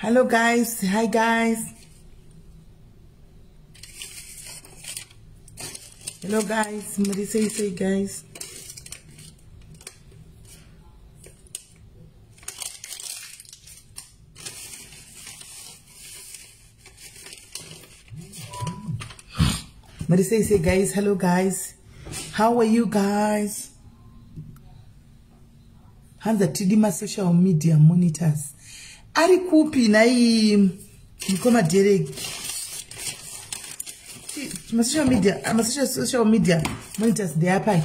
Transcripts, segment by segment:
Hello guys, hi guys. Hello guys, muri sei sei guys? Muri sei sei guys? Hello guys. How are you guys? Hanzi hatidi masocial media monitors. Ari kupi nhai mukoma Derek? Masocial media, masocial media monitors ndeapai?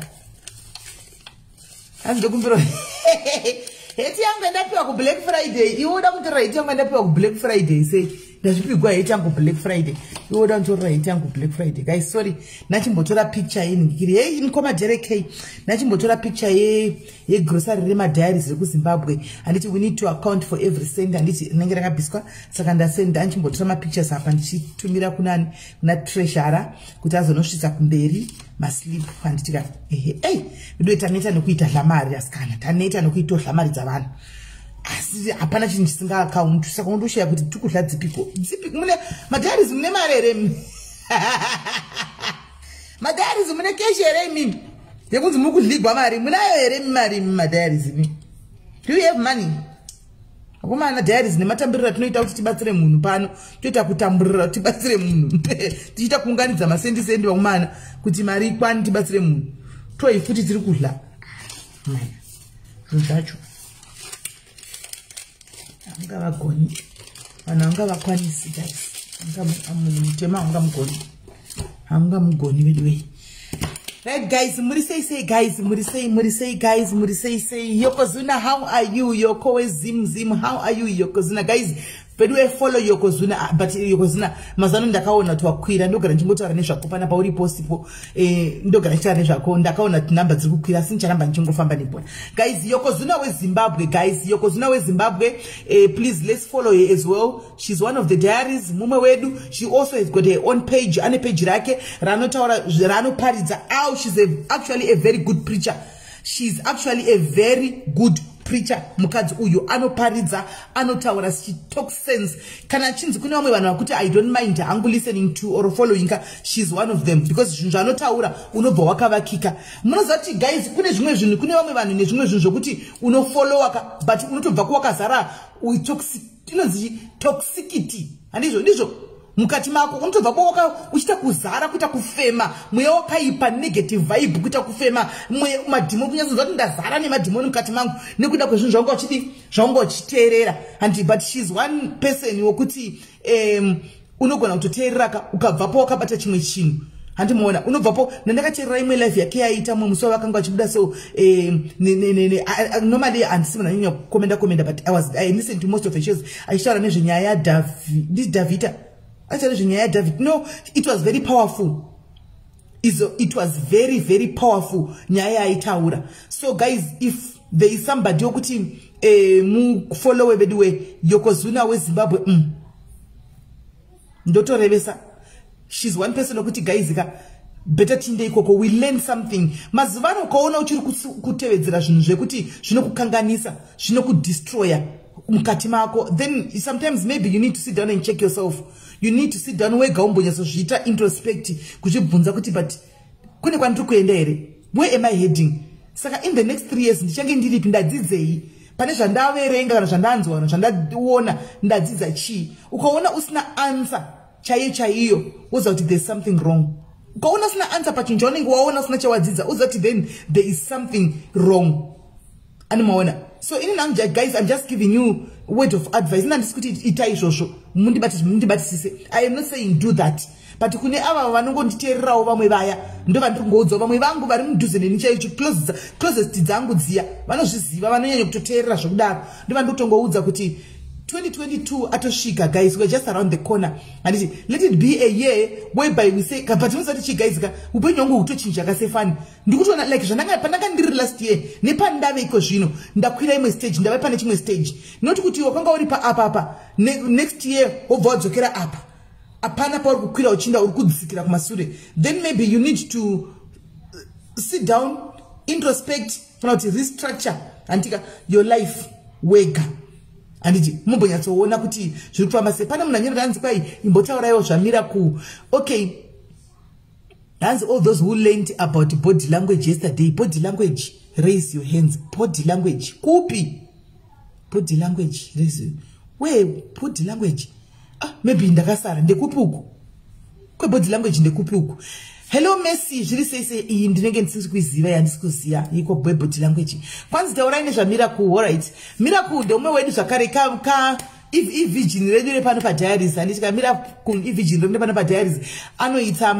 Hanzi ndokumbira heti yangu yandapiwa kuBlack Friday. Iwe uda kunditorera heti yangu yandapiwa kuBlack Friday sei? Ndazvipigwa heti yangu Black Friday. Iwe uda kunditorera heti yangu Black Friday. Guys, sorry. Nachimbotora picture yeningikiri. Hey, mukoma Derek hey. Nachimbotora picture ye yegrocery remadiaries rekuZimbabwe. Handiti we need to account for every cent. Handiti rinenge rakabviswa. Saka ndasenda ndichimbotora mapictures apa ndichitumira kunani kuna treasurer kuti azonosvitsa kumberi maslip. Handiti ka ehe. Hey, vedu taneta nekuita hlamari asikana. Taneta nekuita hlamari dzavanhu. Asi hapana chinhu chisinga account. Saka undoshaya kuti tikudla dzipiko. Dzipi mune madiaries mune mari here imi? Madiaries mune cash here imi? Yekunzi muri kudligwa mari. Munayo here imi mari imi madiaries imi? Do you have money? Akomana diaries nematambiriro atinoita kuti tibatsire munhu pano. Toita kutamburira kuti tibatsire munhu. Tichiita kuunganidza masendi sendi vakomana kuti mari ikwani tibatsire munhu. Toi futi tiri kudla. Zvinhu zvacho. Angavagoni. Vanhu angavakwanisi guys. Munhu mutema angamugoni. Angamugoni vedu wei. Right guys, muri sei sei guys, muri sei guys, muri sei sei. Yokozuna, how are you? Yoko zim zim, how are you Yokozuna guys? Vedu follow Yokozuna, but Yokozuna mazano ndakaona kuti wakwira ndogara ndichingotaura nezvako pana pauri posipo. Ndogara ndichitaura nezvako ndakaona kuti namba dziri kukwira asi ndicharamba ndichingofamba nebhora. Guys, Yokozuna weZimbabwe guys, Yokozuna weZimbabwe, please let's follow her as well. She's one of the diaries mumwe wedu. She also has got her own page, ane page rake ranotaura ranoparidza. Oh, she's actually a very good preacher. She's actually a very good preacher. Mukadzi uyu anoparidza, anotaura, she talks sense. Kana chinzi kune vamwe vanhu vakuti I don't mind hangu listening to or following her, she's one of them because zvinhu zvaanotaura unobva wakavakika. Munoziva kuti guys kune zvimwe zvinhu, kune vamwe vanhu nezvimwe zvinhu zvokuti unofollowa but unotobva kuwakazara inonzi toxicity. Handizvo, ndizvo mukati mako unotobva kwawaka uchiita kuzara, kuita kufema mweya wakaipa, negative vibe, kuita kufema madhimoni, kunyatsonzwa kuti ndazara nemadhimoni mukati mangu nekuda kwezvinhu zvanga uchidi zvanga uchiteerera. Handi, but she's one person wokuti unogona kutoteerera ukabvapo wakabata chimwe chinhu. Handimuona unobvapo nandakateerera imwe life yake yaita mumwe musi wavakanga vachibuda so normally handisi munhu anonyanya kukomenda but I listened to most of her shows achitaura nezvenyaya yaDavita. David. No, it was very powerful. It was very, very powerful. Nyaya yaitaura. So guys, if there is somebody yokuti mu follow veduwe Yokozuna weZimbabwe, ndotorevesa. She's one person yokuti guys ka better tinde ikoko we learn something. Mazuva ano ukaona uchiri kutevedzera zvinhu zvekuti zvinokukanganisa, zvinokudestroya mukati mako, then sometimes maybe you need to sit down and check yourself. You need to sit down wega umbonyatsozviita introspect, kuzvibvunza kuti but kune kwandiri kuenda here? Where am I heading? Saka in the next 3 years ndichange ndiripi? Ndadzidzei? Pane zvandaverenga kana zvandanzwa kana zvandaona ndadzidza chii? Ukaona usina answer chaiyo chaiyo, woziva kuti there's something wrong. Ukaona usina answer pachinhu chaunenge waona usina chawadzidza, woziva kuti then there is something wrong. Animaona. So in guys, I'm just giving you word of advice. Nandisi kuti itai izvozvo, mundibatisise. I am not saying do that. But kune ava vanongonditeererawo vamwe vaya, ndo vandiri kungoudzawo vamwe vangu vari mudhuze neni chaicho, closest dzangu dziya, vanozviziva, vanonyanya kutoteerera zvokudaro. Ndo vandiri kutongoudza kuti 2022 atosvika guys, we're just around the corner. Handiti let it be a year whereby we say, but musati chi guys ka upenyu hwangu hutochinja kasefani. Ndikutoona like zvandanga pandanga ndiri last year nepandave iko zvino ndakwira imwe stage, ndave pane chimwe stage. Not kuti wakanga uri pa apa apa next year wobva wadzokera apa. Apana pauri kukwira uchinda uri kudzikira kumasure. Then maybe you need to sit down, introspect, kana kuti restructure handika your life wega. Handiti mumbonyatsoona kuti zviri kufamba sei. Pane munhu anyora hanzi kwai imbotauraiwo zvaMiracle. Okay, hanzi all those who learned about body language yesterday, body language, raise your hands. Body language kupi? Body language, raise where? Body language, ah, maybe ndakasara. Ndekupi uku kwebody language? Ndekupi uku? Hello Messi, zviri sei sei? Iyi ndinenge ndisiri kuiziva, yandisi kuziva iko body language. Kwanzi taurai nezvaMiracle. Alright, Miracle ndeumwe wedu zvakare, ka ivirgin redu repano padiaries, handiti? Miracle ivirgin redu repano padiaries. Anoita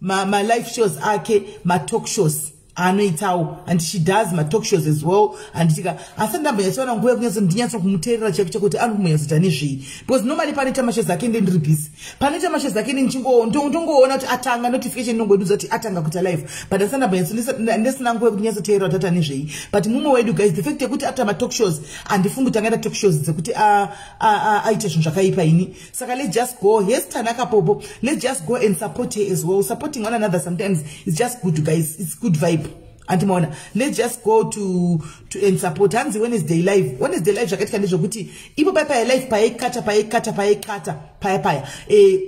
ma live shows ake, matalk shows anoitawo, and she does matalk shows as well, handitika? Asi ndambonyatsoona nguva yekunyatso ndinyatso kumuteerera chaiko chekuti anokumbonyatsoita nezvei, because normally panoita mashows ake nde ndiri busy. Panoita mashows ake ndongoona kuti atanga, notification inongodudza kuti atanga kuita live, but asi ndambonyatso ndisina nguva yekuti nyatsoteerera kuti ata nezvei. But mumwe wedu guys, the fact yekuti ata matalk shows, handifungi kuti angaita talk shows dzekuti aite zvinhu zvakaipa ini. Saka let's just go. Yes, Tanaka Popo, let's just go and support her as well. Supporting one another sometimes is just good, guys. It's good vibe, andimaona? Let's just go to and support. Hanzi Wednesday live, Wednesday live zvakaitika ndezvekuti ipo pai paya live paikata paikata paikata paya paya,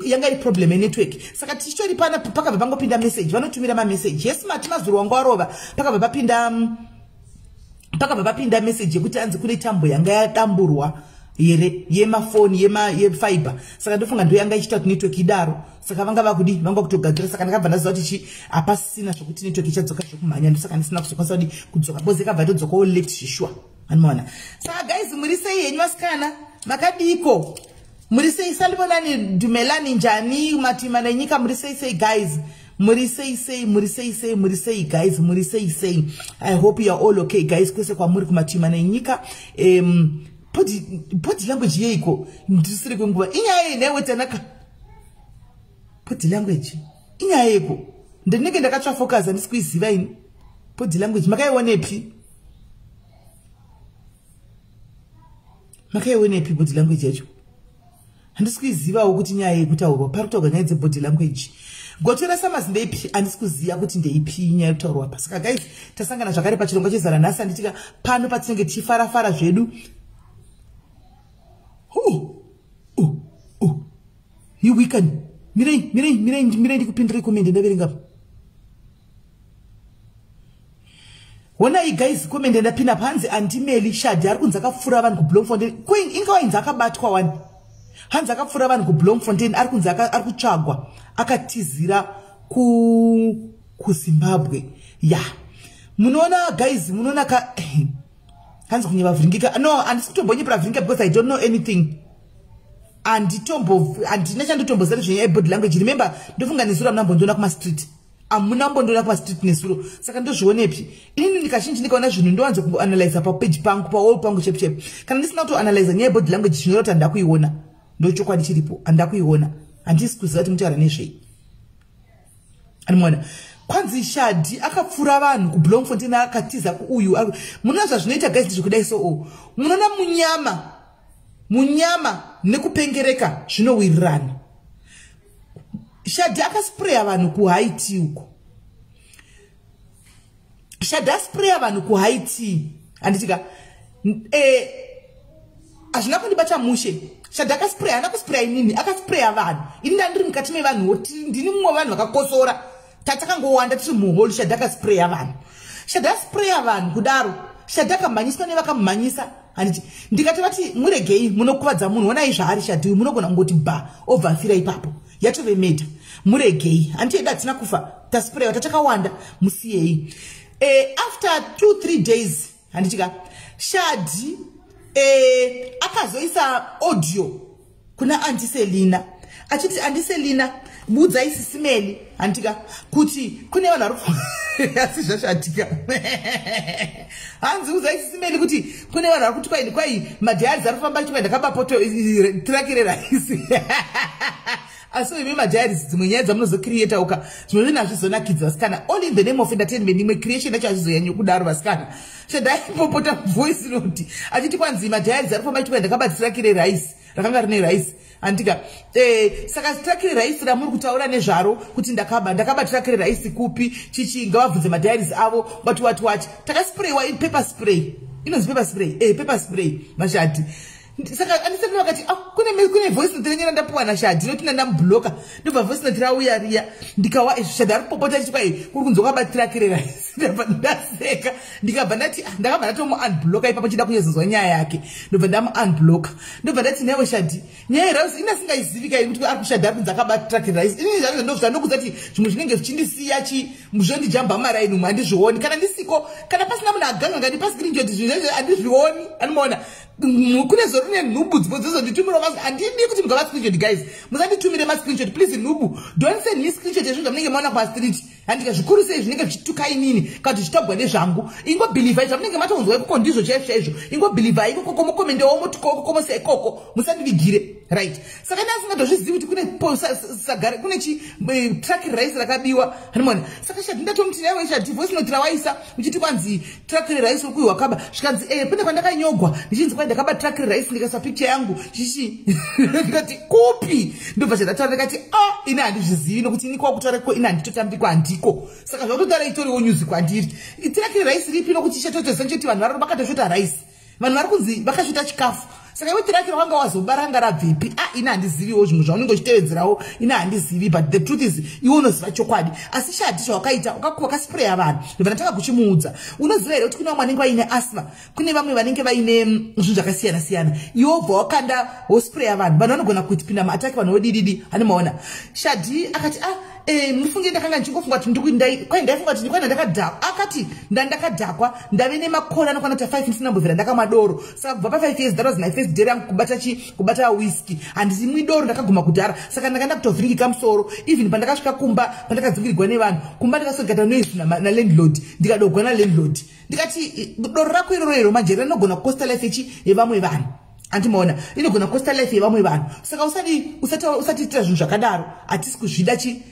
yanga iri problem yenetwork. Saka tichitori pana, pakabva pangopinda message, vanotumira mamessage. Yes, mati mazuro wanga warova. Pakabva papinda message yekuti anzi kune tambo yanga yadamburwa here yemafoni, yefiber. Saka ndofunga ndo yanga ichiita kuti network idaro. Saka vanga vakudi vanga kutogadzira. Saka ndakabva ndaziva kuti chi hapasisina zvokuti network ichadzoka zvokumhanya. Ndosaka ndisina kuzokwanisa kudi kudzoka, because ikabva yatodzokawo late zvishwa, anomaona? Saka guys, muri sei henyu vasikana? Makadiko? Muri sei? Salibonani, dumelani, njani matima nenyika? Muri sei sei guys? Muri sei sei? Muri sei sei? Muri sei guys? Muri sei sei? I hope you are all okay guys, kwese kwamuri kumatima nenyika. Body language yeiko? Ndisiri kwenguva inyaya yei newe Tanaka? Body language inyaya yeiko? Ndinenge ndakatsva focus, handisi kuiziva ini. Body language makaionepi? Makaionepi body language yacho? Handisi kuizivawo kuti nyaya yekutaurwa pari kutaurwa nyaya dzebody language. Gotora Summers ndeipi? Handisi kuziva kuti ndeipi nyaya yekutaurwa pa. Saka guys, tasangana zvakare pachirongwa chezara nhasi, handitika? Pano patinenge tichifarafara zvedu. Oh. Iwikani, mirei, mirei, mirei, mirei, ndikupindirai comment. Ndaverenga. Honai guys, comment ndapinda panzi andimeli Shadi ari kunzi akapfuura vanhu kuBloemfontein. Ingawainzi akabatwa wani. Hanzi akapfuura vanhu kuBloemfontein, ari kunzi ari kutsvagwa, akatizira kuZimbabwe. Ya, munoona guys, munoona ka hanzi kunyeva vhiringika. No, handisi kutombonyepera vhiringika because I don't know anything. Handitombo, handina chandotomboziva nezvenyaya yebody language. Remember, ndofunga nezuro hamuna kumastreet, hamuna mbondoona kumastreet nezuro. Saka ndozvionepi inini? Ndikazhinji ndikaona zvinhu ndowanza kumboanalyza papeji pangu, pawall pangu chepu chepu. Kana ndisina kutoanalyza nyaya yebody language, zvinoreva kuti handida kuiona. Ndochokwadi chiripo, handida kuiona, handisi kuziva kuti mutaura nezvei. Animona kwanzi Shadi akapfuura vanhu kuBloemfontein, akatiza kuuyu. Munoona zvazvinoita guys, ndezvekudai. So o munoona munyama, munyama nekupengereka zvinowirirana. Shadi akaspreya vanhu kuHaiti uko. Shadi aspreya vanhu kuHaiti, handitika? Hazvina kundibata mushe. Shadi akaspreya, haana kuspreya inini, akaspreya vanhu. Ini ndandiri mukati mevanhuwo, ndini mumwe vanhu vakakosora, tatakangowanda tiri muhall. Shadi akaspreya vanhu. Shadi aspreya vanhu kudaro, Shadi akamhanyiswa nevakamhanyisa, handiti? Ndikati vati muregei, munokuvadza munhu. Onai zvaari Shadi uyu, munogona kungoti ba, obva afira ipapo, yatove murder. Muregei, handiti? Edu hatina kufa, taspreyiwa, tatakawanda, musiyei. After 2-3 days, handitika, Shadi akazoisa audio kuna Auntie Selina achiti, "Auntie Selina, budzai Sisi Meli, handitika, kuti kune vanhu vari." Asi zvashatika. Hanzi udzai Sisi Meli kuti kune vanhu vari kuti kwai kwai madiaries ari kufamba achiti ndakaba poto truck reraisi. Asi imi madiaries, dzimwe nyaya dzamunozocreata uka, zvimwe zvinhu hazvizonakidza vasikana. All in the name of entertainment, imwe creation yacho hazvizoyanyi kudaro vasikana. Chandaipopota voice note achiti kwanzi madiaries ari kufamba achiti kwai ndakaba truck reraisi, rakanga rine raisi, handika? Saka truck reraisi ramuri kutaura nezvaro kuti ndakaba, ndakaba truck reraisi kupi? Chichi ngavabvunze madiaries avo. Wati wati wati takasprayiwa pepper spray. Inonzi pepper spray, pepper spray mashadi. Saka andisati vakati, ah, kune voice note renyera ndapuwa naShadi, noti ndandamubloka. Ndobva voice note rauya riya, ndikawa Shadi ari kupopota achiti kwai kuri kunzi wakaba truck rerice. Ndabva ndaseka, ndikabva ndati, ah, ndakabva ndatomuunblocka ipapo, chida kunyezonzwa nyaya yake. Ndobva ndamuunblocka, ndobva ndati, "Newe Shadi, nyaya yerice ina singaizivi kai kuti ari kuShadi ari kunzi akaba truck rerice?" Ini zvazvo ndozvandokuudza kuti zvimwe zvinenge zvichindisiya chi zvondijamba maraini umwe, handizvioni kana ndisiko, kana pasina munhu aganga ngandipa screenshot, zvinhu zvezvo handizvioni. Anomaona kune zoro nenhubu dzipo dzozonditumirawo. Handidi kuti mugava screenshot, guys, musanditumire mascreenshot, please. Nhubu, don't send me screenshot yezvinhu zvamunenge maona kumastreet, handika. Zvikuru sei zvinenge zvichituka inini kana kuti zvichitogwa nezvangu. Ingobelievai zvamunenge matonzwa ikoko, ndizvo chaizvo chaizvo. Ingobelievai ikokoko, mucommendewo, mutukokoko, mose ikoko, musandivigire, right? Saka ndasingatozvizivi kuti kune sagare kune chi truck rice rakabiwa, hanimona. Saka Shadi ndatomuti, "Naiwe Shadi, voice note rawaisa uchiti kwanzi truck rerice uri kuiwakaba." Zvikanzi, "Pane kwandakanyogwa ndichinzi kwai ndakaba truck rerice, ndikaisa picture yangu chichi." Ndikati, "Kupi?" Ndobva chandataura, ndikati, "A, ah, ini handizvizivi, nokuti ini kwakutaura ko ini handitotambikwa, handiko. Saka zvakutotaura itoriwo news kwandiri. Truck rerice ripi?" Nokuti chatotoziva cheti vanhu vari vakatoshota rice, vanhu vari kunzi vakashota chikafu. Saka iwe truck rawanga wazobaranga rabvepi? A, ah, ini handiziviwo. Zvimwe zvaunenge uchitevedzerawo ini handizivi, but the truth is iwe unoziva chokwadi. Asi Shadi, zvawakaita, wakaspreya vanhu. Ndobva ndatanga kuchimuudza, "Unoziva here kuti kune vamwe vanenge vaine asthma, kune vamwe vanenge vaine zvinhu zvakasiyana siyana? Iwe wobva wakanda wospreya vanhu, vanhu vanogona kupinda maattack, vanhu vodididi." Handimaona Shadi akati, "Ah, mufunge ndakanga ndichingofunga kuti kwai ndaifunga kuti kwai ndakadhakwa." Akati, "Ndandakadhakwa, ndave nemakore anokwana kuita 5 ndisina mbovhera ndakamwa doro. Saka kubva pa5 years, that was my first day rangu kubata chi kubata whisky. Handimwi doro, ndakaguma kudhara. Saka ndakanda kutovhiringika musoro. Even pandakasvika kumba, pandakadzingirigwa nevanhu kumba, ndakasogata noise nalandlord, ndikadogwa nalandlord." Ndikati, "Doro rako iroro iro manje rinogona kucosta life yechi yevamwe vanhu, andimaona, inogona kucosta life yevamwe vanhu. Saka usatiitira zvinhu zvakadaro, hatisi kuzvida chi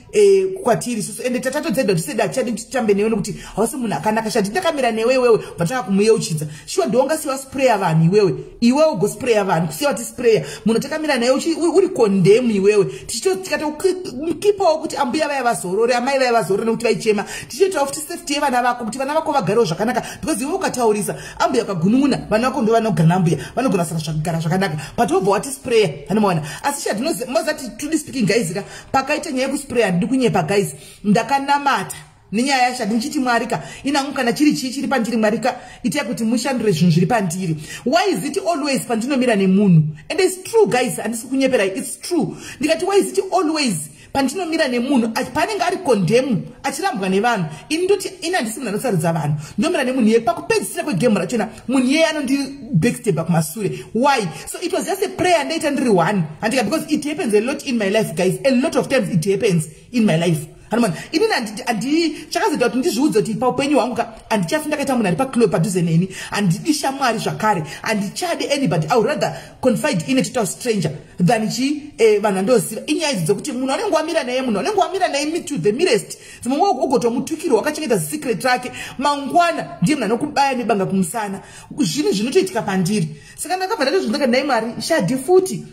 kwatiri isusu. Ende tatatodzedwa tiseda, hatichadi kuti titambe newe nokuti hausi munhu akanaka. Shadi, ndakamira newe iwewe." Vatanga kumuyeuchidza, "Shuwa ndiwangasiwa spraya vanhu iwewe? Iwewe ugospraya vanhu, kusiya watispraya munhu takamira newe, uri condemn iwewe. Tichitokipawo kuti ambuya vaya vazorore, amai vaya vazorore, nekuti vaichema. Tichitoitawo futi safety yevana vako, kuti vana vako vagarewo zvakanaka, because iwe ukataurisa ambuya ukagunun'una, vana vako ndo vanogara nambuya, vanogona saka kugara zvakanaka, but wobva watispraya." Anomaona. Asi shadinozati, truly speaking, guys ka, pakaita nyaya yekuspraya, handidi kunyepa, guys, ndakanamata nenyaya yaShadi ndichiti, "Mwarika, inangu kana chiri chii chiri pandiri, Mwarika, itai kuti mushandure zvinhu zviri pandiri. Why is it always pandinomira nemunhu?" And it's true, guys, handisi kunyeperai, it's true. Ndikati, "Why is it always pandinomira nemunhu paanenge ari condemn, achirambwa nevanhu, ini ndoti ini handisi munhu anosarudza vanhu, ndomira nemunhu iye, pakupedzisira kwegame rachona munhu iyeye anondi backsteba kumasure? Why?" So it was just a prayer ndaita ndiri one, handika, because it happens a lot in my life, guys. A lot of times it happens in my life. Hanimani, inini handi chakazoita kuti ndizviudze kuti paupenyu hwangu ka, handichafi ndakaita munhu ari paclub padhuze neni. Handidi shamwari zvakare, handichadi anybody. I would rather confide in a total stranger than chi vanhu vandoziva. Inyaya idzi dzokuti munhu anenge wamira naye, munhu anenge wamira naye me to the mirest, dzimwe nguva ugotomutukirwa, wakachengeta secret rake, mangwana ndiye munhu anokubaya nebanga kumusana. Zvinhu zvinotoitika pandiri. Saka ndakabva ndatozvindaka, "Nhai Mwari, Shadhi futi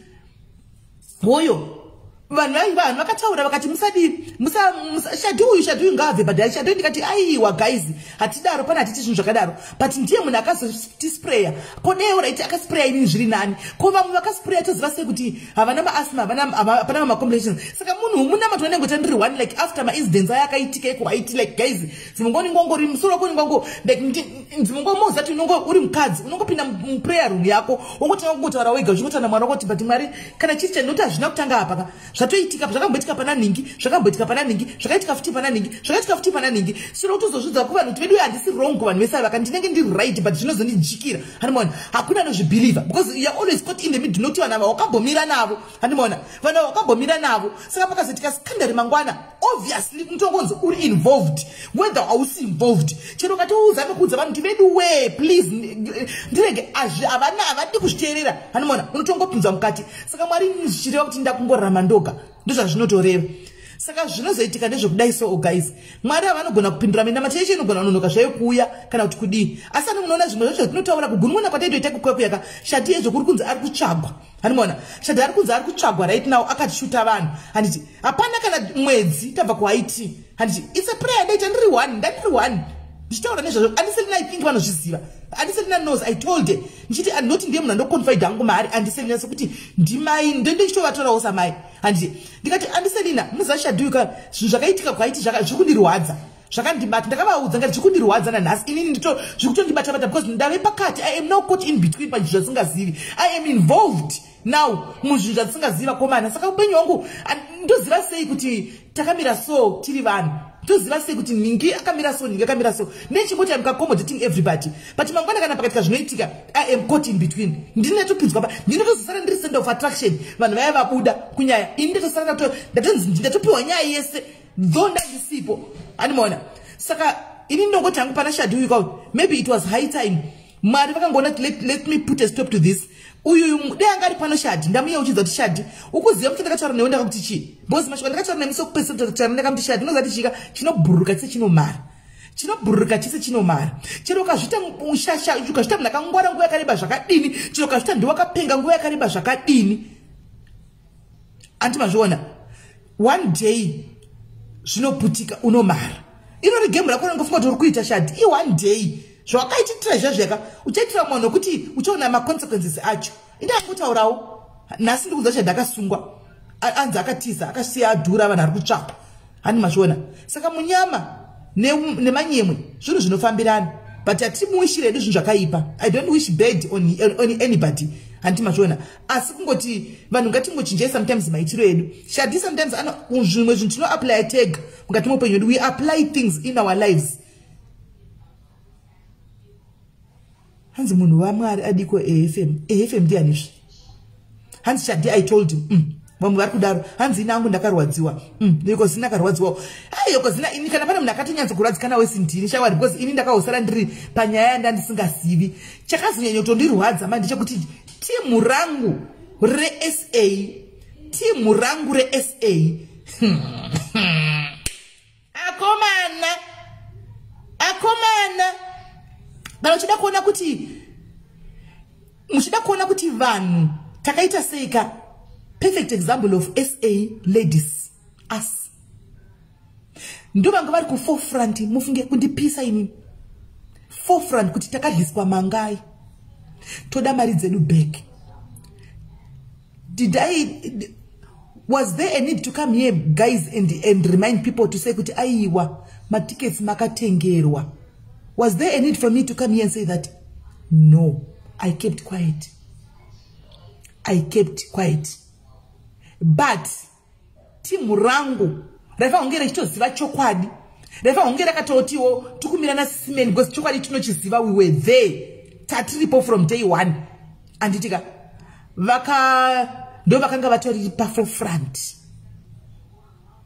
hoyo." Vanhu vakataura vakati, "Musadi Shadhi uyu, Shadhi uyu ngaabve." But Shadhi, ndikati, "Aiwa guys, hatidaro pana, hatiti zvinhu zvakadaro." But ndiye munhu akazotispraya. Kodeo right, akaspraya inini zviri nani. Ko vamwe vakaspraya toziva sei kuti havana maasthma, hapana macomplications? Saka munhu munamato unenge tandiri one, like after maincidents aya akaitika ekuhaiti, like guys, dzimwe nguva unongori musoro wako unongo like dzimwe nguva moziva kuti unongo uri mukadzi, unongopinda muprayer room yako, wongotanga kungotaura wega, uchingotaura Mwari wako kuti, "But Mwari, kana chiri chandinoti hazvina kutanga apa ka, zvatoitika, zvakamboitika pana nhingi, zvakamboitika pana nhingi, zvakaitika futi pana nhingi, zvakaitika futi pana nhingi." Siro kutozozvidza kuvanhu kuti vedu handisi wrong kuvanhu vese ava, ndinenge ndiri right, but zvinozondijikira, handimaona. Hakuna anozvibelieva because you are always caught in the middle, nokuti vanhu ava wakambomira navo, handimaona, vanhu ava wakambomira navo. Saka pakazoitika scandal mangwana, obviously unotongonzi uri involved, whether hausi involved. Chero ukatiudza nekuudza vanhu kuti, "Vedu we, please ndirege," havana, havadi kuzviteerera, handimaona, unotongopinzwa mukati. Saka Mwari zvichireva kuti ndakungorarama ndoga, ndozvazvinotoreva. Saka zvinozoitika ndezvekudai. So guys, Mwari havanogona kupindura minamato yecho, inogona kunonoka zvayo kuuya kana kuti kudii. Asi ani munoona zvimwe zvacho zvatinotaura, kugunun'una kwataitoita kukwekuyaka. Shati yezvo kuri kunzi ari kutsvagwa, handimaona. Shati ari kunzi ari kutsvagwa right now, akatishuta vanhu, handiti? Hapana kana mwedzi tabva kuHaiti, handiti? It's a prayer ndaita ndiri one, ndandiri one. Ndichitaura nezvazvo, Andiselina, I think vanozviziva. Andiselina knows I told her. Ndichiti andinoti ndiye munhu andoconfide hangu maari Andiselina, sekuti ndimai, ndondichitovatorawo samai. Handiti ndikati, "Andiselina, muziva Shadhuka, zvinhu zvakaitika kwaiti zviri kundirwadza, zvakandibata." Ndakavaudza ngati zviri kundirwadza nanhasi inini, ndito zviri kutondibata bata because ndave pakati. I am now caught in between pazvinhu zvasingazivi. I am involved now muzvinhu zvatisingazivi, vakomana. Saka upenyu hwangu, ndoziva sei kuti takamira so tiri vanhu? Toziva sei kuti ningi akamira so, ningi akamira so? Nechingoti am accommodating everybody, but mangwana kana pakatika zvinoitika, I am caught in between. Ndinatopinzwa pa, ndinotozosara ndiri center of attraction. Vanhu vaya vabuda kunyaya, ini ndatosara, ndatonzi ndatopiwa nyaya yese, though ndandisipo. Animaona? Saka ini ndongoti hangu pana Shadi uyu kwau, maybe it was high time Mwari vakangoona kuti let me put a stop to this. Uyu dei anga ari pano Shadi, ndamuyeuchidza kuti, "Shadi, ukuziva kuti ndakataura newe ndakakuti chii?" Because mashoko ndakataura nemusi wekupedzisira kutaura, ndakamuti, "Shadi, unoziva kuti chika chinobhururuka chise chinomara, chinobhururuka chise chinomara. Chero ukazviita shasha, ukazviita munhu akangwara nguva yakareba zvakadini, chero ukazviita ndiwakapenga nguva yakareba zvakadini, andi mazviona, one day zvinoputika, unomara. Irori game rako rangofunga kuti uri kuita, Shadi, ione day zvawakaititira izvazvo uchaitira munhu wekuti uchaona maconsequences acho." Indangotaurawo nhasi, ndikuudza Shadi akasungwa, anzi akatiza, akasiya adhura, vanhu ari kutsvakwa. Hani mazviona? Saka munyama nemanyemwe zvinhu zvinofambirana, but hatimuwishire hedu zvinhu zvakaipa. I don't wish bad on anybody, handiti mazviona? Asi kungoti vanhu ngatingochinjai sometimes maitiro edu. Shadi sometimes zvimwe zvinhu tinoapply tega mukati meupenyu wedu. We apply things in our lives. Hanzi munhu waMwari adiko afm afm ndianizve? Hanzi, "Shadi, I told him." Vamwe vari kudaro. Hanzi, "Inangu ndakarwadziwa." Yokozina akarwadziwawo. Ai, yokozina, ini kana pane munhu akatonyatsokurwadzikana wesi ndini, shawari, because ini ndakahosara ndiri panyaya yandandisingasivi. Chakazonyanya kutondirwadza ma ndechekuti timu rangu reSA, timu rangu reSA, akomana, akomana, kana uchida kuona kuti, muchida kuona kuti vanhu takaita seika, perfect example of SA ladies, us ndo vanga vari kuforefront, mufunge, kundipisa inini, forefront kuti takadliswa mangai, toda mari dzedu back. Did I, was there a need to come here, guys, and remind people to say kuti aiwa, matickets makatengerwa? Was there a need for me to come here and say that? No, I kept quiet, I kept quiet. But timu rangu raifanira kunge richitoziva chokwadi, raifanira kunge rakatotiwo tikumira nasisimeni, because chokwadi tinochiziva. We were there, tatiripo from day one, anditika? Vaka ndo vakanga vatori paforefront,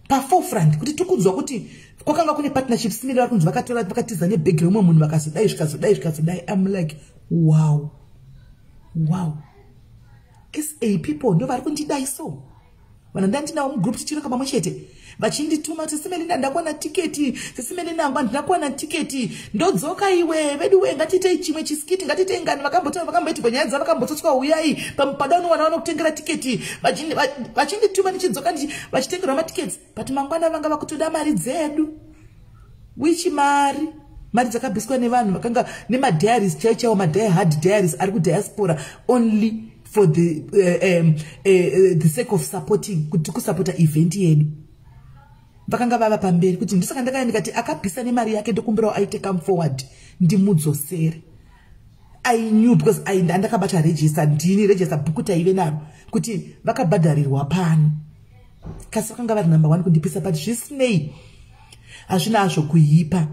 paforefront kuti tikunzwa kuti kwakanga kune partnership. Simile vari kunzi vakatora, vakatiza nebhegi remumwe munhu, vakazodai, zvikazodai, zvikazodai. Am like, wow, SA people ndo vari kundidai. So vanhu ndandinawo mugroup, tichironga pamwe chete, vachindituma kuti, "Simelina, ndakuwana tiketi. Sisimelina hangu, handina kuwana tiketi, ndodzoka." Iwe vedu we, ngatiitei chimwe chiskit, ngatiitei ngani. Vakambotaura, vakamboitirwa nyaya dzavo, vakambotsotswa, uyai pada unowana vanokutengera tiketi. Vachindituma ndichidzoka, vachitengerwa matiketi, but mangwana vanga vakutoda mari dzedu. Which mari? Mari dzakabviswa nevanhu vakanga nemadiaries chaivo chaivo, madie hard diaries ari kudiaspora, only for the sake of supporting, kuti kusapota event yedu. Vakanga vava pamberi kuti ndisaka ndakaya ndikati akabvisa nemari yake, ndokumbirawo aite come forward ndimudzosere. I knew because ndandakabata register, ndini register bhuku taive naro kuti vakabhadharirwa pano, kasi vakanga vari number one kundipisa. But zvisinei, hazvina hazvo kuipa.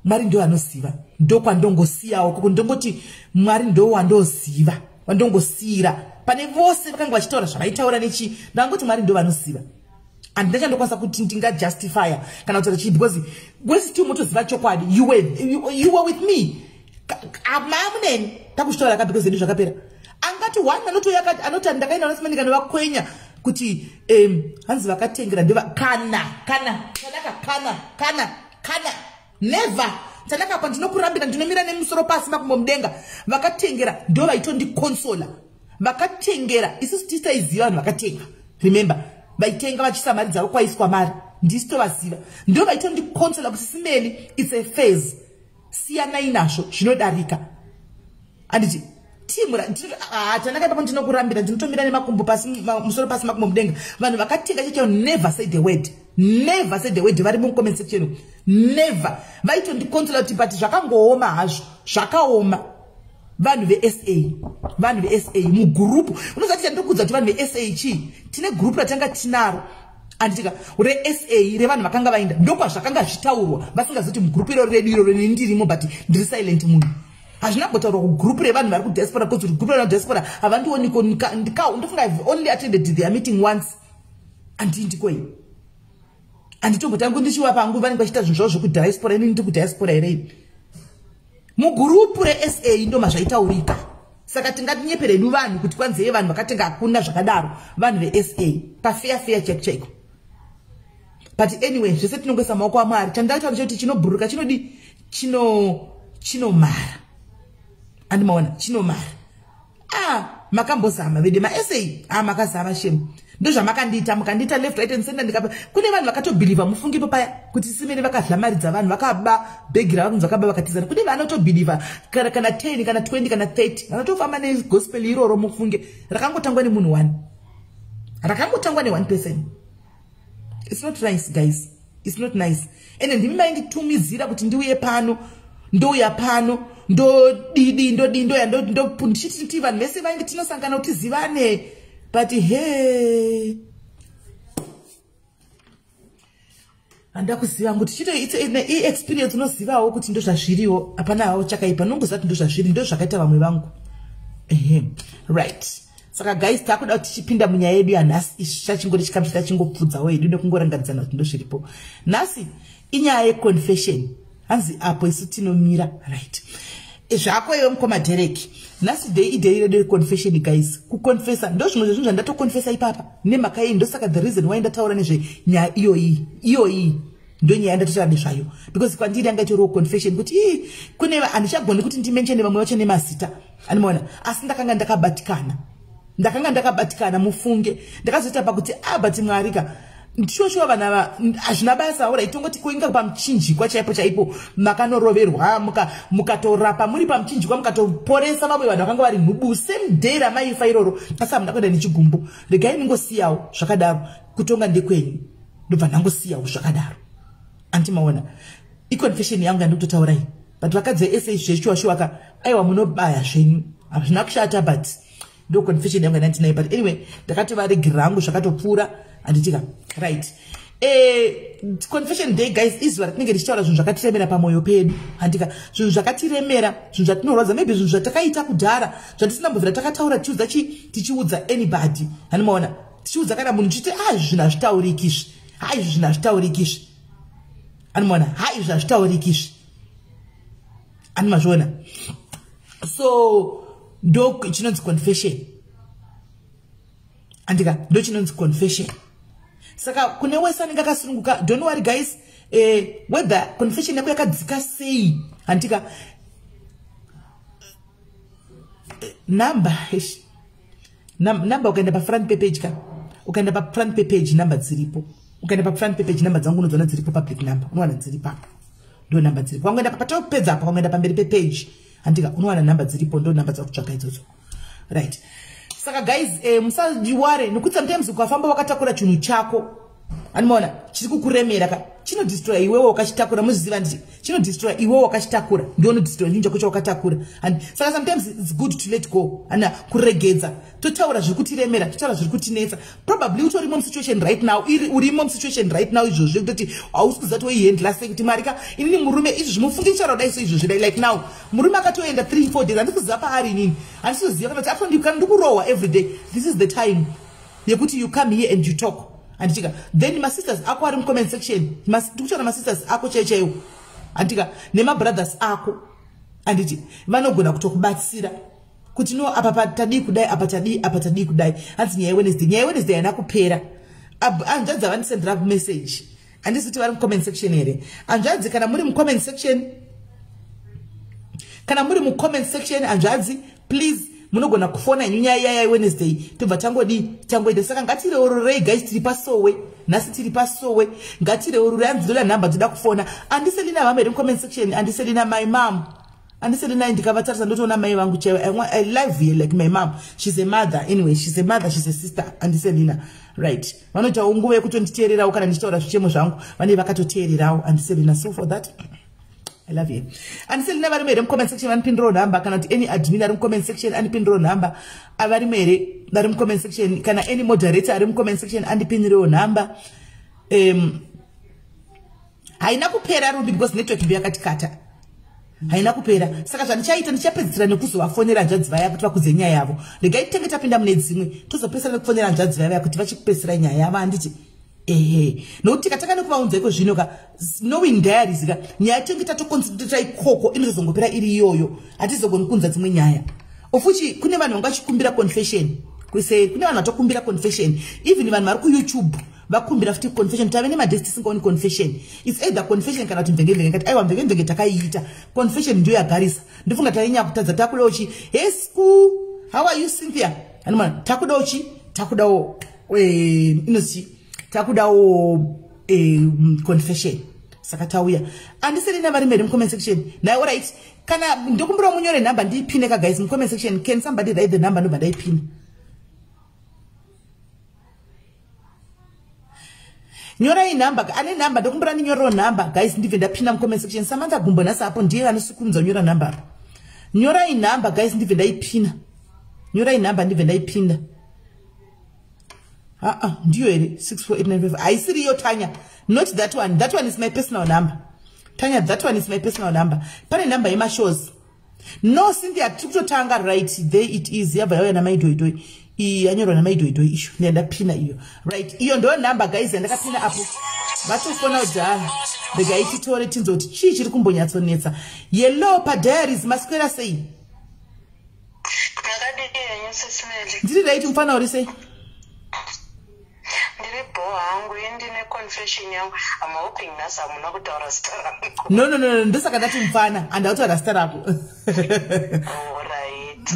Mwari ndo anoziva, ndokwandongosiyawo koko. Ndongoti Mwari ndo wandoziva, wandongosiyira pane vose vakanga vachitaura zvavaitaura nechi. Ndangoti Mwari ndo vanoziva. Handina chandokwanisa kuti ndingajustifya kana kutaura chii, because wese ti motoziva chokwadi. You were with me, mamuneni takuchitaura ka, because edu zvakapera. Angati one anotouya anoti ndakaenda nasimanika nevakwenya kuti hanzi vakatengera ndeva kana kana Tanaka, kana kana kana never. Tanaka, pa ndinokurambira, ndinomira nemusoro pasi, makumbo mudenga. Vakatengera ndo vaitondikonsola. Vakatengera isusu titaiziva vanhu vakatenga. Remember, vaitenga vachisa mari dzavo kwaiswa mari. Ndisitovaziva, ndo vaitondiconsola kuti, "Simeli, it's a phase, siyanai nazvo, zvinodarika." Anditi timu tanaka ipapo, ndinokurambira, ndinotomira nemakumbo pasi, musoro pasi, makumbo mudenga. Vanhu vakatenga checho never say the word, never say the word. Vari mucomment section, never. Vaitondiconsola kuti, "But zvakangooma hazvo, zvakaoma." Vanhu veSA, vanhu veSA mugurupu, unozati chandiri kuti vanhu veSA chii? Tine gurupu ratanga tinaro, anditika, reSA, revanhu vakanga vaenda. Ndokwazvakanga zvitaurwa, vasingazivi kuti mugurupu iroro redu iroro nendirimo, but ndiri silent munhu. Hazvina kumbotaurwa kugurupu revanhu vari kudiaspora, because kuti gurupu revanhu kudiaspora havandioniko. Ndofunga I've only attended their meeting once. Handindikoi, handitombotangu ndichiwa pangu. Vanenge vachiita zvinhu zvavo zvekudiaspora, inini ndiri kudiaspora here? Mugurupu reSA ndo mazvaitaurika. Saka tingatinyeperedu vanhu kuti kwanzeye vanhu vakatenga? Hakuna zvakadaro. Vanhu veSA, pafeya feya chaiko chaiko. But anyway, zvese tinongoisa maoko aMwari. Chandataura chekuti chinobhuruka chinodi chinomara, andimaona chinomara. Ah, makambozama vede maSA. Ah, makazama shame. Ndozvamakandiita, mukandiita left, right and center. Ndikapa kune vanhu vakatobhilivha, mufungipo paya, kuti Simene vakadla mari dzavanhu, vakaba bhegi ravanhu, vakaba, vakatizana. Kune vanotobhilivha kana 10, kana 20, kana 30, vanotofamba negospel iroro. Mufunge, rakangotangwa nemunhu one, rakangotangwa neone person. It's not nice, guys, it's not nice. Ende ndimi mainditumidzira kuti ndiuye pano, ndouya pano, ndodidi, ndodi, ndoya, ndichiti vanhu vese vainge tinosangana kuti tizivane. But he, handa kuziva kuti chito iexperience. Unozivawo kuti ndo zvazviriwo, hapana hawo chakaipa. Nongoziva kuti ndo zvazviri, ndo zvakaita vamwe vangu. Ehe, right. Saka guys, takuda kuti tichipinda munyaya yedu yanhasi. Isu chachingori chikamu chitachingopfudzawo hedu nekungorangaridzana kuti ndo zviripo. Nhasi inyaya yeconfession. Hanzi apo isu tinomira. Right, zvako iwe mukoma Derek. Nhasi day iday redu reconfession, guys. Kuconfessa ndo zvimwe zvezvinhu zvandatoconfessa ipapa nemhaka iyi. Ndosaka the reason why ndataura nezvenyaya iyoyi, iyoyi ndo nyaya yandatotaura nezvayo, because kwandiri yanga itoriwo confession kuti ii kune handichagoni kuti ndimenshene vamwe vacho nemazita, animaona. Asi ndakanga ndakabatikana, ndakanga ndakabatikana, mufunge. Ndakazoita pakuti, ah, but Mwari ka, ndichoshuwa vanhu ava hazvina basa. Ora itongoti kuinga pamuchinjikwa chaipo chaipo, makanoroverwa, mukatorapa muri pamuchinjikwa, mukatoporesa vamwe vanhu vakanga vari nhubu same day ramaifa iroro, asi hamuna kuenda nechigumbu. Regai ningosiyawo zvakadaro, kutonga ndekwenyu. Ndobva ndangosiyawo zvakadaro. Andimaona iconfession yangu yandikutotaurai. But vakadzi veSA, zveshuwa shuwaka, aiwa, munobaya zvenyu, hazvina kushata, but ndo confession yangu yandandinayo. But anyway, ndakatovaregerera hangu, zvakatopfuura, handitika? Right. Confession day, guys, izuva ratinenge tichitaura zvinhu zvakatiremera pamwoyo pedu, handika? Zvinhu zvakatiremera, zvinhu zvatinorwadza, maybe zvinhu zvatakaita kudhara zvatisina mbovira takataura, tichiudza chi, tichiudza anybody, handimaona? Tichiudza kana munhu, tichiti, "Ah, izvi zvinhu hazvitauriki izvi, ha, izvi zvinhu hazvitauriki izvi," handimaona? "Ha, izvi hazvitauriki izvi," handimazviona? So ndo chinonzi confession, andika? Ndo chinonzi confession. Saka kune wese anenge akasununguka, don't worry, guys. Whether confession yako yakadzika sei, handika? Number, number, ukaenda pafront pepage ka, ukaenda pafront pepage, number dziripo. Ukaenda pafront pepage, number dzangu unodziona dziripo, public number unowana dziripapo, ndo namba dziripo. Wangoenda patopedza apa, wangoenda pamberi pepage, handika, unowana namba dziripo, ndo namba dzakutsvaka idzodzo. Right. Saka guys, musaworry, nekuti sometimes ukafamba wakatakura chinhu chako, animaona, chiri kukuremera ka, chinodestroya iwewe wakachitakura. Muziziva nditi chinodestroya iwewe wakachitakura, ndionodestroya chinhu chako chawakatakura. And saka sometimes it's good to let go, ana kuregedza. Totaura zviri kutiremera, totaura zviri kutinetsa. Probably utorimo musituation right now, iri urimo musituation right now izvozvo, kutoti hausi kuziva kuti woihandla sei, kuti, "Mwari ka, inini murume izvi zvimufungi ndichara kudai." So izvozvo, like now, murume akatoenda 3 4 days, handisi kuziva paari inini, handisi kuziva kana kuti kana ndikurohwa every day. This is the time yekuti you come here and you talk, handitika? Then masisters ako ari mucomment section, ndikutaura masisters ako chaiwo chaiwo, handika, nemabrothers ako, handiti? Vanogona kutokubatsira kuti, "No, apa tadii kudai, apa tadii, apa tadii kudai." Hanzi nyaya yeWednesday, nyaya yeWednesday haina kupera. Hanzvadzi avandisendera message, handisi kuti vari mucomment section here? Hanzvadzi, kana muri mucomment section, kana muri mucomment section, hanzvadzi, please, munogona kufona henyu. Nyaya iya yeWednesday tobva tangodii, tangoita. Saka ngatireururei, guys, tiri pasowe. Nhasi tiri pasowe, ngatireurure. Hanzi ndoda nhamba, ndoda kufona. Andiselina vamwe here mucomment section? Andiselina, my mom. Andiselina, ndikavatarisa ndotoona mai vangu chaivo. I love her like my mom. She's a mother anyway, she's a mother, she's a sister. Andiselina, right, vanoitawo nguva yekutonditeererawo kana ndichitaura zvichemo zvangu, vanenge vakatoteererawo. Andiselina, so for that I love you. Andiselina varimo here mucomment section vanipindirawo nhamba, kana kuti any admin ari mucomment section andipindirawo nhamba? Avarimo here vari mucomment section, kana any moderator ari mucomment section andipindirewo nhamba? Haina kupera, Rumbi, because network ndo yakatikata. Haina kupera. Saka zvandichaita, ndichapedzisira nekuzovafonera hanzvadzi vaya kuti vakudze nyaya yavo. Regai titenge tapinda mune dzimwe, tozopedzisira nekufonera hanzvadzi vaya kuti vachikupedzisirai nyaya yavo, handiti? Ehe, nokuti tikatanga nekuvaunza iko zvino ka, knowing diaries ka, nyaya tenge tatoconcentrata ikoko, inotozongopera iri iyoyo, hatizogoni kunza dzimwe nyaya. Ofuchi kune vanhu vanga vachikumbira confession kuseri, kune vanhu vatokumbira confession, even vanhu vari kuYouTube vakumbira futi confession. Tave nemadays tisingaoni confession. It's either confession kana kuti mvenge mvenge. Kati aiwa, mvenge mvenge takaiita, confession ndiyo yagarisa. Ndofunga tainyanya kutadza. Takudawo chi, hesku, how are you, Cynthia? Anomana takudawo chi, takudawo inozi, takudawo confession. Saka tauya. Andiselina vari mberi mucomment section naye. Alright, kana ndokumbirawo munyore nhamba ndiipine ka, guys, mucomment section. Can somebody write the number? Ndobva ndaipina. Nyorai nhamba, ane nhamba, ndokumbira ndinyorewo nhamba, guys, ndibve ndapinda mucomment section. Samantha Gumbo nhasi apo ndiye anosukurumidza kunyora nhamba apa. Nyorai nhamba, guys, ndibve ndaipina. Nyorai nhamba ndibve ndaipinda. Aa, ndiyo here 64895? Haisiri iyo, Tanya. Not that one. That one is my personal number, Tanya. That one is my personal number. Pane nhamba yemashows. No, Cynthia, tiri kutotanga. Right, there it is. Yabva yauya namaidhoidhoi iyi, yanyorwa namaidhoidhoi isho. Ndandapina iyo. Right, iyo ndo nhamba, guys, yandakapina apo. Vatofona kudhara. Regai titore tinzwe kuti chii chiri kumbonyatsonetsa. Yellow padiaries, maswera sei? Makadii henyu, Sisimeli? Ndiri right, mufana, uri sei? Ndiri bho hangu. Indine confession yangu. I'm hoping nhasi hamuna kutaura zita rangu. No, ndosaka ndati mufana, handakutaura zita rako. Alright.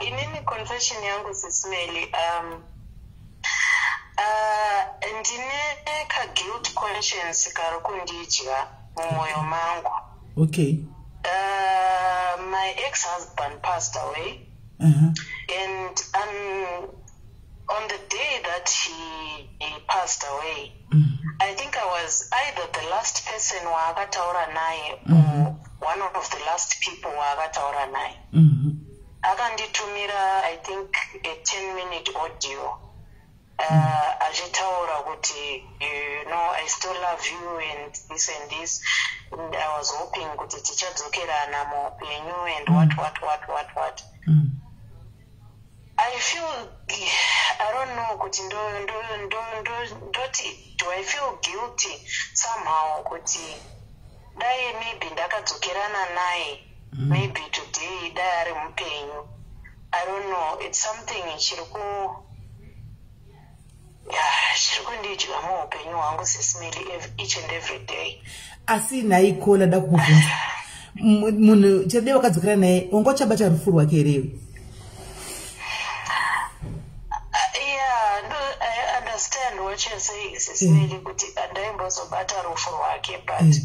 Inini confession yangu, Sisimeli, ndine kaguilt conscience kari kundidya mumwoyo mangu. My ex-husband passed away and on the day that he passed away, I think I was either the last person waakataura naye or one of the last people waakataura naye. Akanditumira, I think, a 10 minute audio achitaura kuti, "I still love you," and this and this, and I was hoping kuti tichadzokerana muupenyu and what what what what what. I feel, I don't know kuti ndoti do I feel guilty somehow kuti dai maybe ndakadzokerana naye, maybe today dai ari mupenyu. I don't know, it's something chiri ku, yeah, chiri kundidya muupenyu hwangu, Sisimeli, each and every day. Asi nhai kola, da kukubvunza, munhu chadei wakadzokera naye, wanga uchabata rufu rwake herewe? Yeah, no, I understand what you're saying, Sisimeli, kuti andaimbozobata rufu rwake, but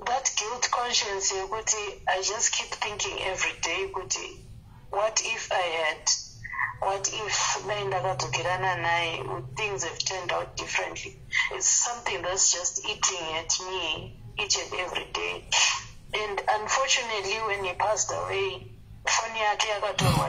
that guilt conscience yekuti I just keep thinking every day kuti what if I had, what if dai ndakadzokerana naye, would things have turned out differently? It's something that's just eating at me each and every day. And unfortunately, when he passed away, foni yake yakatorwa.